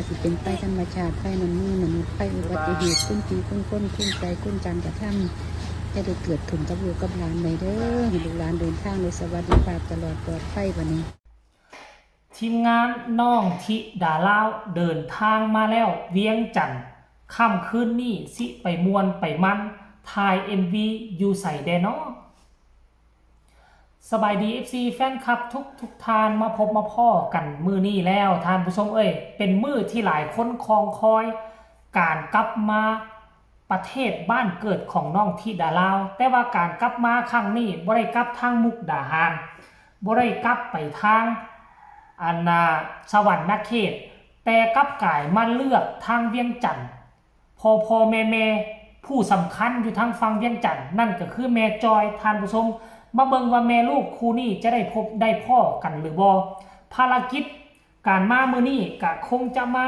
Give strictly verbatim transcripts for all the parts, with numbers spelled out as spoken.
สิเป็นภัยธรรมชาติ ภัยน้ำมือมนุษย์ ภัยอุบัติเหตุ คุณผีคุณคน คุณไฟคุณการกระทำ อย่าได้เกิดขึ้นกับลูกกับหลานเลยเด้อ ให้ลูกหลานเดินทางโดยสวัสดิภาพตลอดปลอดภัยบัดนี้ ทีมงานน้องธิดาลาวเดินทางมาแล้วเวียงจันทน์ ค่ำคืนนี้สิไปม่วนไปมัน ถ่ายเอ็มวีอยู่ไสแดนอ สบายดี เอฟซี แฟนคลับทุกทุกท่าน มาพบมาพ้อกันมื้อนี้แล้ว ท่านผู้ชมเอ้ย เป็นมื้อที่หลายคนคองคอย การกลับมาประเทศบ้านเกิดของน้องธิดาลาว แต่ว่าการกลับมาครั้งนี้บ่ได้กลับทางมุกดาหาร บ่ได้กลับไปทางอันน่ะสวรรณเขต แต่กลับกลายมาเลือกทางเวียงจันทน์ พ่อพ่อแม่แม่ผู้สำคัญอยู่ทางฝั่งเวียงจันทน์ นั่นก็คือแม่จอย ท่านผู้ชม มาเบิ่งว่าแม่ลูกคู่นี้จะได้พบได้พ้อกันหรือบ่ ภารกิจการมามื้อนี้ก็คงจะมา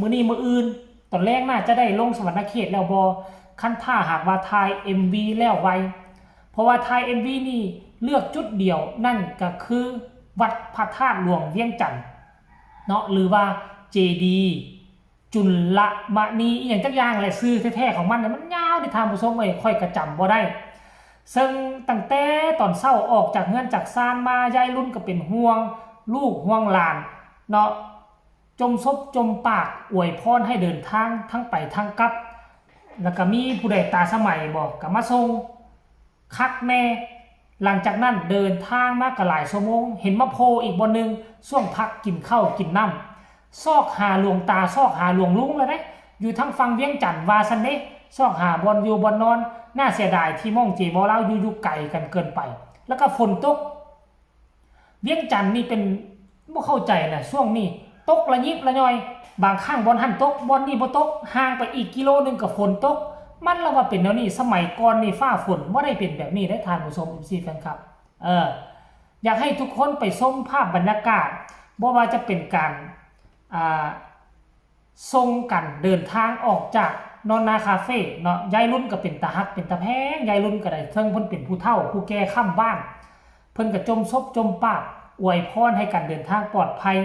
มื้อนี้มื้ออื่น ตอนแลงน่าจะได้ลงสวรรณเขตแล้วบ่ คันถ้าหากว่าถ่ายเอ็มวีแล้วไว เพราะว่าถ่ายเอ็มวีนี่เลือกจุดเดียว นั่นก็คือวัดพระธาตุหลวงเวียงจันทน์เนาะ หรือว่าเจดีย์จุลมณีอีหยังจักอย่างแหละ ชื่อแท้ๆของมันน่ะมันยาวเด้ท่านผู้ชมเอ้ย ข้อยก็จำบ่ได้ ซึ่งตั้งแต่ตอนเช้าออกจากเฮือนจากซานมา ยายรุ่นก็เป็นห่วงลูกห่วงหลานเนาะ จ่มซบจ่มปากอวยพรให้เดินทางทั้งไปทั้งกลับ แล้วก็มีผู้ใดตาสมัยบ่ก็มาส่ง คักแน่ หลังจากนั้นเดินทางมาก็หลายชั่วโมง เห็นมาโผล่อีกบ่อนหนึ่ง ช่วงพักกินข้าวกินน้ำ ซอกหาหลวงตา ซอกหาหลวงลุงแล้วเด้ อยู่ทางฝั่งเวียงจันทน์ว่าซั่นเด้ ซอกหาบ่อนอยู่บ่อนนอน น่าเสียดายที่ม่องเจบ่อลาวอยู่อยู่ไกลกันเกินไป แล้วก็ฝนตก เวียงจันทน์นี่เป็น บ่เข้าใจนะ ช่วงนี้ตกละยิบละย่อย บางครั้งบ่อนหั่นตก บ่อนนี่บ่ตก ห่างไปอีกกิโลหนึ่งก็ฝนตก มันละว่าเป็นแนวนี้ สมัยก่อนนี่ฟ้าฝนบ่ได้เป็นแบบนี้เด้ท่านผู้ชม เอฟซี แฟนคลับ เออ อยากให้ทุกคนไปชมภาพบรรยากาศ บ่ว่าจะเป็นการ อ่า ส่งกันเดินทางออกจากนอนนาคาเฟ่เนาะ ยายรุ่นก็เป็นตาฮักเป็นตาแพง ยายรุ่นก็ได้ เทิงเพิ่นเป็นผู้เฒ่าผู้แก่ค้ำบ้าน เพิ่นก็จ่มซบจ่มปากอวยพรให้กันเดินทางปลอดภัย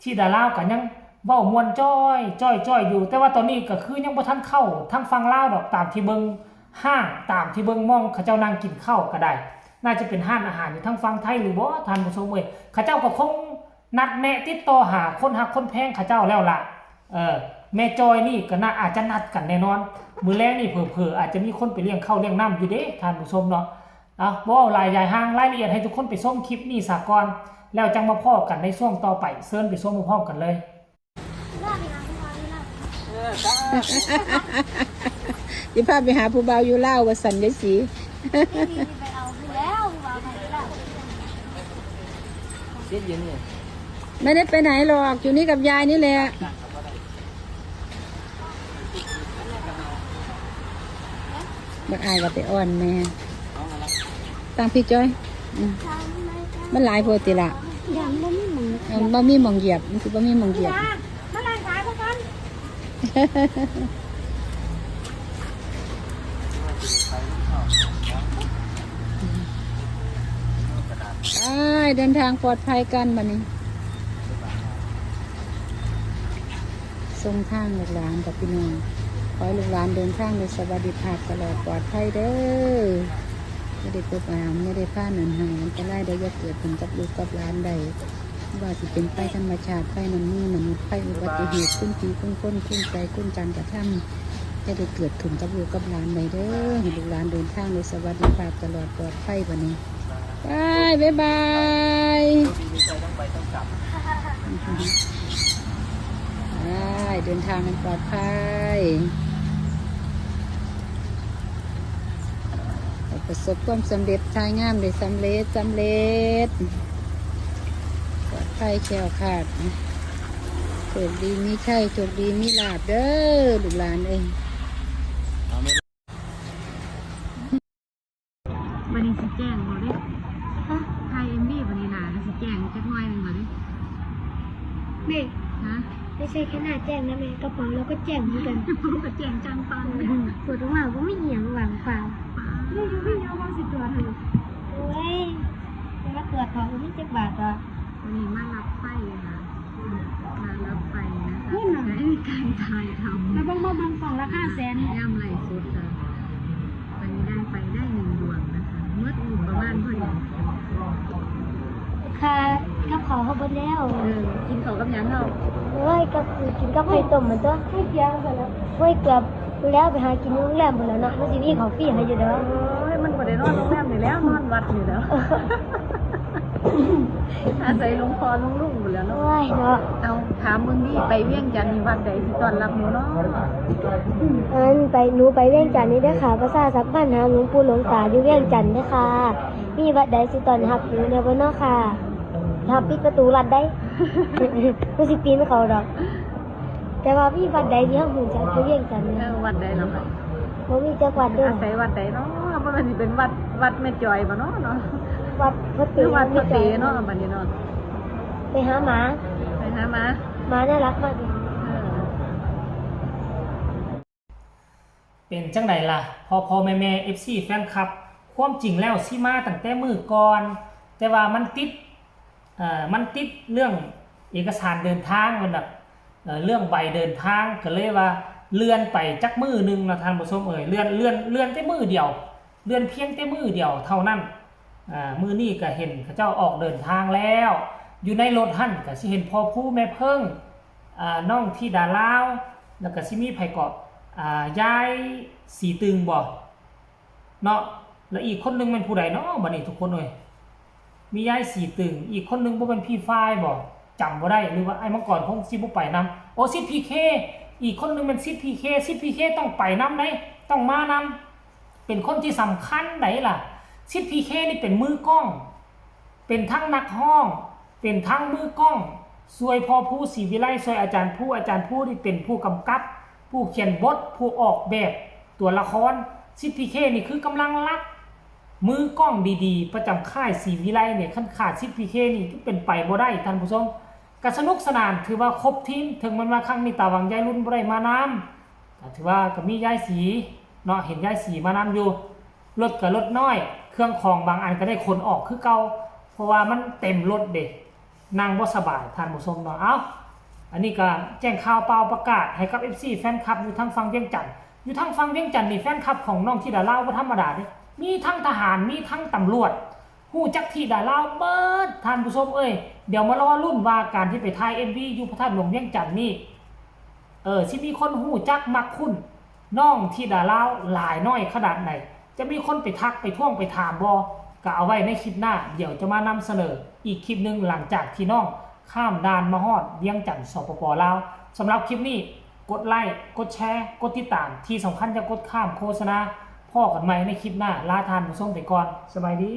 ธิดาลาวก็ยังเว้าม่วนจ้อยจ้อยจ้อยอยู่ แต่ว่าตอนนี้ก็คือยังบ่ทันเข้าทางฝั่งลาวดอก ตามที่เบิ่งห้าง ตามที่เบิ่งหม่องเขาเจ้านั่งกินข้าวก็ได้ น่าจะเป็นร้านอาหารอยู่ทางฝั่งไทยหรือบ่ ท่านผู้ชมเอ้ย เขาเจ้าก็คงนัดแนะติดต่อหาคนฮักคนแพงเขาเจ้าแล้วล่ะ เออ แม่จอยนี่ก็น่าอาจจะนัดกันแน่นอน มื้อแลงนี่เผลอๆอาจจะมีคนไปเลี้ยงข้าวเลี้ยงน้ำอยู่เด้ ท่านผู้ชมเนาะ เอา บ่เว้าหลายยายห่าง รายละเอียดให้ทุกคนไปชมคลิปนี้ซะก่อน แล้วจั่งมาพ้อกันในช่วงต่อไป เชิญไปชมพร้อมๆกันเลย สิพาไปหาผู้บ่าวอยู่ลาวว่าซั่นยายศรี ไปเอาไปแล้ววางไปแล้ว เสียเย็นเนี่ย ไม่ได้ไปไหนหรอก อยู่นี่กับยายนี่แหละ บักอายก็ไปอ้อนแม่ ตั้งพี่จ้อยอืมมันหลายโพดติละ ยังไม่มีหมอง มันบ่มีหม่องเหยียบ มันคือบ่มีหม่องเหยียบ มาลายขายพวกกัน ไปเดินทางปลอดภัยกันบัดนี้ ส่งทางลูกหลานกับพี่น้อง ขอให้ลูกหลานเดินทางโดยสวัสดิภาพตลอดปลอดภัยเด้อ ไม่ได้พบอาหารไม่ได้พานันหายอันตรายใดอย่าเกิดขึ้นกับลูกกับหลานใด ว่าสิเป็นภัยธรรมชาติ ภัยน้ำมือมนุษย์ ภัยอุบัติเหตุ คุณผีคุณคน คุณไฟคุณการกระทำ จะได้เกิดขึ้นกับลูกกับหลานใดเด้อ ให้ลูกหลานเดินทางโดยสวัสดิภาพตลอดปลอดภัยบัดนี้ ไป บ๊ายบาย ดีใจต้องไปต้องกลับ ไป เดินทางกันปลอดภัย ประสบความสำเร็จ ถ่ายงามได้สำเร็จ สำเร็จ ปลอดภัยแคล้วคลาด โชคดีมีชัย โชคดีมีลาภเด้อ ลูกหลานเอ้ย บัดนี้สิแจ้งบ่เด้ ฮะ ถ่ายเอ็มวีบัดนี้หน้าก็สิแจ้งจักหน่อยหนึงบ่เด้ แม่ ฮะ ไม่ใช่แค่หน้าแจ้งนะแม่ กระเป๋าเราก็แจ้งเหมือนกัน ก็แจ้งจังปัง เปิดออกมาก็ไม่เหียงว่างเปล่า ไม่รู้ไม่รู้ว่าสิตรวจให้ โอ้ยจะมาตรวจของก็ไม่เจ็บบาทอ่ะ วันนี้มารับไฟค่ะ มารับไฟนะคะ นี่หนา การถ่ายทำ แล้วเบิ่งมาเบิ่งกล่องราคาแสน ย่ำไล่สุดค่ะ ไปได้ไปได้หนึ่งดวงนะคะเมื่ออยู่ประมาณเท่าไหร่ ค่ะกับเขาวเขาเบดแล้ว เออกินเขาวกับหยังเขา โอ้ยกับกินกับไข่ต้มมันตัว ให้เกียงไปแล้ว โอ้ยเกือบแล้วไปหากินโรงแรมหมดแล้วเนาะมันสิมีเขาวฟรีให้อยู่เด้อ โอ้ยมันบ่ได้นอนโรงแรมนี่แล้วนอนวัดนี่แล้ว อาศัยหลวงพ่อหลวงลุงอยู่แล้วเนาะ โอ้ยเนาะ เอาถามมึงนี่ไปเวียงจันทน์มีวัดใดที่ต้อนรับหนูเนาะ อันไปหนูไปเวียงจันทน์นี่เด้อค่ะประชาสัมพันธ์หาหลวงปู่หลวงตาอยู่เวียงจันทน์เด้อค่ะมีวัดใดสิต้อนรับหนูเนี่ยบ่เนาะค่ะถ้าปิดประตูวัดได้ บ่สิปีนเขาดอก แต่ว่ามีวัดใดที่เฮาฮู้จักอยู่เวียงจันทน์ เอ เนี่ย อวัดใดล่ะคะ บ่มีจักวัดเด้อ อาศัยวัดใดเนาะบ่แม่นสิเป็นวัดวัดแม่จอยบ่เนาะเนาะ วัดพระ ห เต รือวัดพระเตเนาะบัดนี้เนาะ ไปหาหมา ไปหามา หมาน่ารักมากเลย เออ เป็นจังไดล่ะพ่อพ่อแม่แม่เอฟซีแฟนคลับ ความจริงแล้วสิมาตั้งแต่มื้อก่อน แต่ว่ามันติดเอ่อมันติดเรื่องเอกสารเดินทางมันแบบเอ่อเรื่องใบเดินทางก็เลยว่าเลื่อนไปจักมื้อหนึ่งเนาะท่านผู้ชมเอ่ยเลื่อนเลื่อนเลื่อนแต่มื้อเดียว เลื่อนเพียงแต่มื้อเดียวเท่านั้นอ่ามื้อนี้ก็เห็นเขาเจ้าออกเดินทางแล้ว อยู่ในรถหั่นก็สิเห็นพ่อผู้แม่เพิ่งอ่าน้องธิดาลาว แล้วก็สิมีไผเกาะอ่ายายสีตึงบ่เนาะแล้วอีกคนหนึงแม่นผู้ใดเนาะบัดนี้ทุกคนเอ้ยมียายสีตึง อีกคนหนึงบ่แม่นพี่ฝ้ายบ่จำบ่ได้หรือว่าไอ้มังกรคงสิบ่ไปนำโอ้สิทธิ์พีเคอีกคนหนึงแม่นสิทธิ์พีเคสิทธิ์พีเคต้องไปนำเด้ต้องมานำเป็นคนที่สำคัญไดล่ะสิทธิ์พีเคนี่เป็นมือกล้อง เป็นทั้งนักฮ้อง เป็นทั้งมือกล้อง ช่วยพ่อผู้ศรีวิไลช่วยอาจารย์ผู้อาจารย์ผู้นี่เป็นผู้กำกับ ผู้เขียนบท ผู้ออกแบบตัวละครสิทธิ์พีเคนี่คือกำลังหลัก มือกล้องดีๆ ประจำค่ายศรีวิไลเนี่ยคันขาดสิทธิ์พีเคนี่เป็นไปบ่ได้ท่านผู้ชมก็สนุกสนานถือว่าครบทีมถึงแม้ว่าครั้งนี้ตาหวังยายรุ่นบ่ได้มานำก็ถือว่าก็มียายสีเนาะเห็นยายสีมานำอยู่ รถก็รถน้อย เครื่องของบางอันก็ได้ขนออกคือเก่า เพราะว่ามันเต็มรถเด้นั่งบ่สบายท่านผู้ชมเนาะ เอ้า อันนี้ก็แจ้งข่าวเปล่าประกาศให้กับเอฟซีแฟนคลับอยู่ทางฝั่งเวียงจันทน์ อยู่ทางฝั่งเวียงจันทน์นี่แฟนคลับของน้องธิดาลาวบ่ธรรมดาเด้ มีทั้งทหาร มีทั้งตำรวจ ฮู้จักธิดาลาวเบิดท่านผู้ชมเอ้ย เดี๋ยวมารอลุ้นว่าการที่ไปถ่ายเอ็มวีอยู่พระธาตุหลวงเวียงจันทน์นี่ เออ สิมีคนฮู้จักมักคุ้น น้องธิดาลาวหลายน้อยขนาดไหน จะมีคนไปทักไปท้วงไปถามบ่ ก็เอาไว้ในคลิปหน้า เดี๋ยวจะมานำเสนออีกคลิปหนึ่งหลังจากที่น้องข้ามด่านมาฮอดเวียงจันทน์ สปป ลาว สำหรับคลิปนี้ กดไลค์ กดแชร์ กดติดตาม ที่สำคัญอย่ากดข้ามโฆษณา พ้อกันใหม่ในคลิปหน้า ลาท่านผู้ชมไปก่อน สบายดี